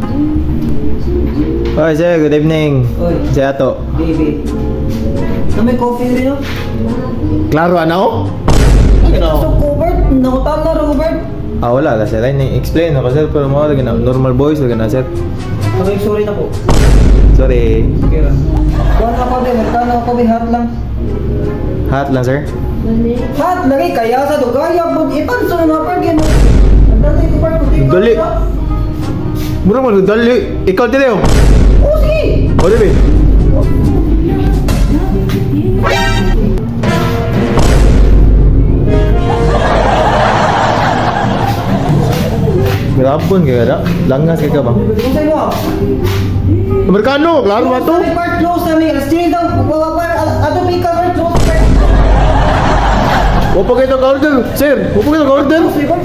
Hi sir, good evening. Oy. Sir Ato. Baby. Na may coffee rin, oh. Klaro ano? So, Robert, nakutan na, Robert. Ah, wala la sir. Ay, explain ako sir, pero mo lagi na normal voice lagi na sir. Okay, sorry na po. Sorry. Okay ra. Kuha na ako, be. Magkano ako, be. Hot lang. Hot lang sir. Hot lagi kaya sa dugaya pud ipanso na par gino. Ang dali ko par kuti. Dali. Mura man dali. Ikaw dili oh. Oh, sige. O dili. Grabon kay kada. Langas kay ka ba? Unsay mo? Amerikano, klaro ba to? Close na mi par, close na mi. Alas 10 daw. Wa par ato mi ka par close par. Wa pa kayo order, sir. Wa pa kayo order. Close mi par.